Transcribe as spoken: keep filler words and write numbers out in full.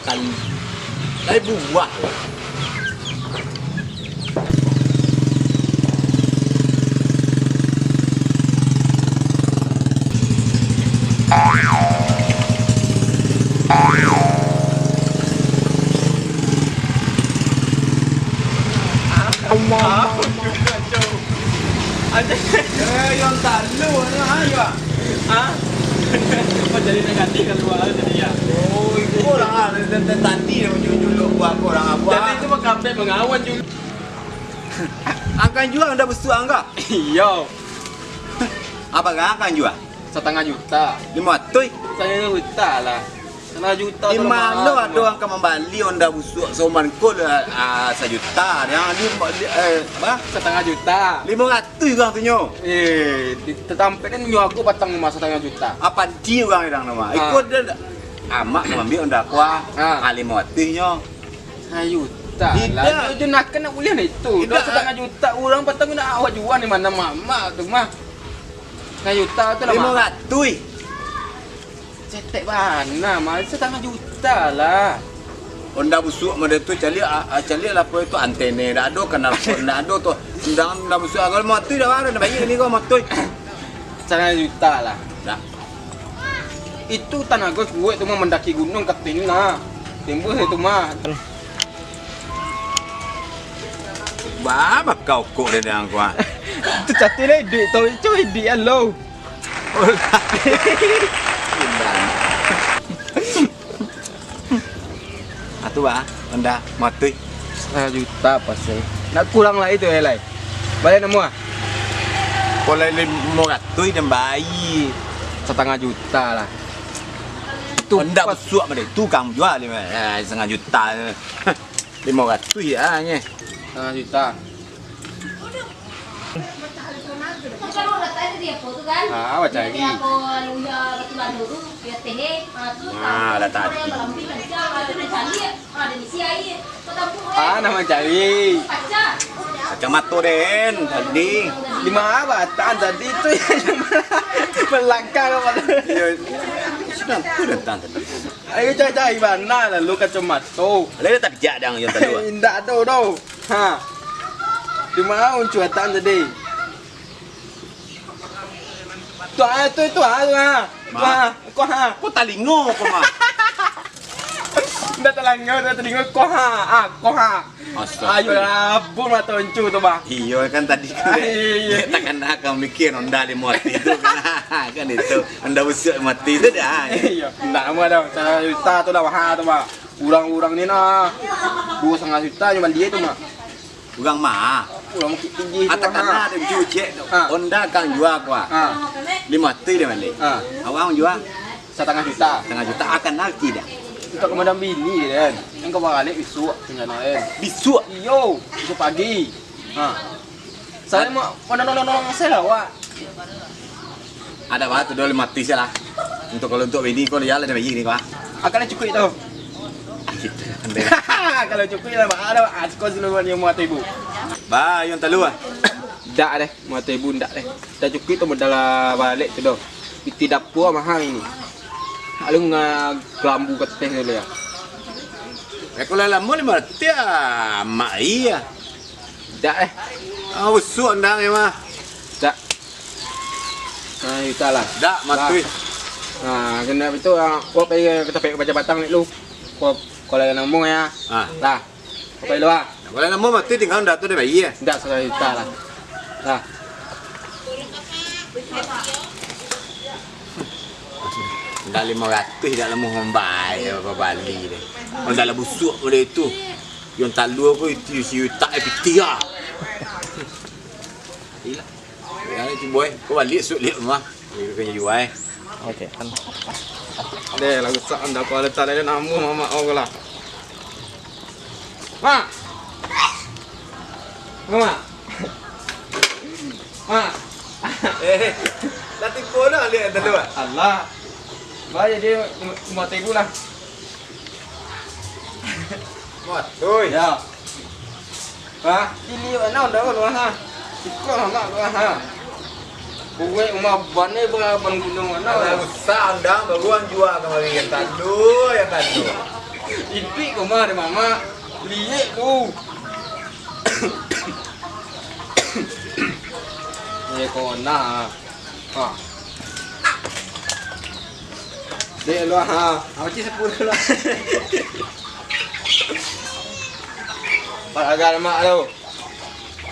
Kali. Lai buah. Eh, yang talu ni, ah, ya. Ah? Kok jadi negatif kalua jadi, ya? Oh, iko lah, dari, dari tadi dah muncul-muncul buah ko lah, buah. Jadi itu mah kampek mangawan dulu. Angkan jua Honda busuak angka? Iyo. Apo angkan jua? Satangah juta. Limo ratuih? Satangah juta lah. Satangah juta tu. Di mano ado urang ka mambali Honda busuak saumur ko lah, ah, sajuta? Yang di, di, eh, bah? Satangah juta. Limo ratuih urang tu nyo. Eh, di, tatampek ni nyo aku patang rumah satangah juta. Apo di urang-urang tu mah? Ah. Iko dah, amak ka mambiak Honda ko, ah. Ah. Ah, limo ratuih nyo. Satangah juta lah. Indak. Itu, itu nak kena ulih itu. Indak. Dah satangah juta urang patang nak awak jua ni, mano mamak tu mah. Satangah juta tu lah, Mak. Limo ratuih. Cetek bana mah, satangah juta lah. Honda busuak model tu, caliak, ah, ah, caliak lah apa itu, antene dak ado, knalpot dak ado tu. Honda, Honda busuak, kalau motor dah baru, dah bayar ni kau motor. Satangah juta lah. Dah. Itu tanago kuaik tu mah mandaki gunuang kating nah. Timbuah itu mah. Ba, bakau kok dia dengan kuah. Tu cati lah iduik tau, itu iduik lo. Atu ba, Honda matuih. Satangah juta pasal. Nak kurang lai tu, eh, lai. Balai namuah? Kalau limo ratuih den bai. Satangah juta lah. Itu Honda pas busuak mah deh, tukang jual lima, eh, satangah juta. Limo ratuih ah, nye. Satangah juta. Ah, bacari. Ah, lah tadi. Ah, nak mancari. Kacamato den, tadi. Di ma batang tadi tu? Balakang apo tu? Iyo, sudah tu datang tadi. Ayo cari-cari bana lalu kacamato. Lah, tapi jak dang yang tadi. Indak ado doh. Ha. Di ma uncu batang tadi? Tu, ah, tu, tu, ah, tu, ah. Ma? Tu, ah, ko, ha. Ko talingo ko mah. Ndak talingo, ndak talingo, ko, ha. Ah, ko, ha. Astaga. Ayo lah, bun mato uncu tu, bah. Iyo, kan tadi kan. Ah, iyo, iyo. Dia takana ka mikir Honda limo ratuih tu kan. Kan itu, Honda busuak mati tu dah. Iyo. Ndak amuah dah, satangah juta tu lah, maha tu, bah. Urang-urang ni nah, duo satangah juta nyo bali tu, mah. Urang ma? Urang Bukittinggi tu, ah. Takana den jujek tu. Ha. Honda kang jua ko, ah. Ha. Limo ratuih den bali. Ha. Awak jua? Satangah juta. Satangah juta, akan nanti dah. Untuak ka madam bini, den. Nan ka baralek bisuak, rencana, den. Bisuak? Iyo, bisuak pagi. Ha. Saya mau, mau nolong-nolong saya lah, Wak. Ada bah tu, dua lima ratus lah. Untuk, kalau untuk bini ko, dia lah, dia bayar ni, Wak. Akan cukup itu. Gitu, andai. Kalau cukup lah, bah, ada, bah, asko seluruh ni lima ratus ribu. Bah, yang talu, ah. Ndak deh, lima ratus ribu ndak deh. Dah cukup tu modal balik tu doh. Piti dapur mahal ini. Lalu nga kelambu keteh tu ya. Eh, kalau lamo lima ratus ya, mak iya. Dak, eh. Ah, usuk ndang ya, mah. Dak. Nah, itulah. Dak, matuih. Nah, kena itu, ah, kau pergi ke tempat baca batang ni lu. Kau, kalau yang nambung ya. Ah. Lah. Kau pergi lu, ah. Kalau nambung matuih tinggal ndak tu dia bayi ya. Ndak, satu juta lah. Lah. Ndak lima ratus, ndak lamo mambayar, babali deh. Kalau ndak lah busuk model itu. Yang talua ko itu, isi utak, eh, pitih ah. Gila. Ya, itu boy, kau balik, suk lihat rumah. Dia kena jual, eh. Oke, kan. Deh, lah rusak anda, kau letak dia nama mamak kau lah. Mak! Mak! Mak! Eh, lah tipu dah lihat tadi, Mak. Alah. Bah, jadi lima, lima ribu lah. Mat, oi. Ya. Ha? Ini anak udah kan, ha? Ikut anak udah, ha? Buat rumah ban ni, ban gunung anak. Anak rusak, anda baru jual kemarin, yang tadu, yang tadu. Iduik ko mah dek mamak. Liek tu. Eh, kona. Ha. Dek lu, ha. Awak cik sepuluh lu. Pat agar mak tu.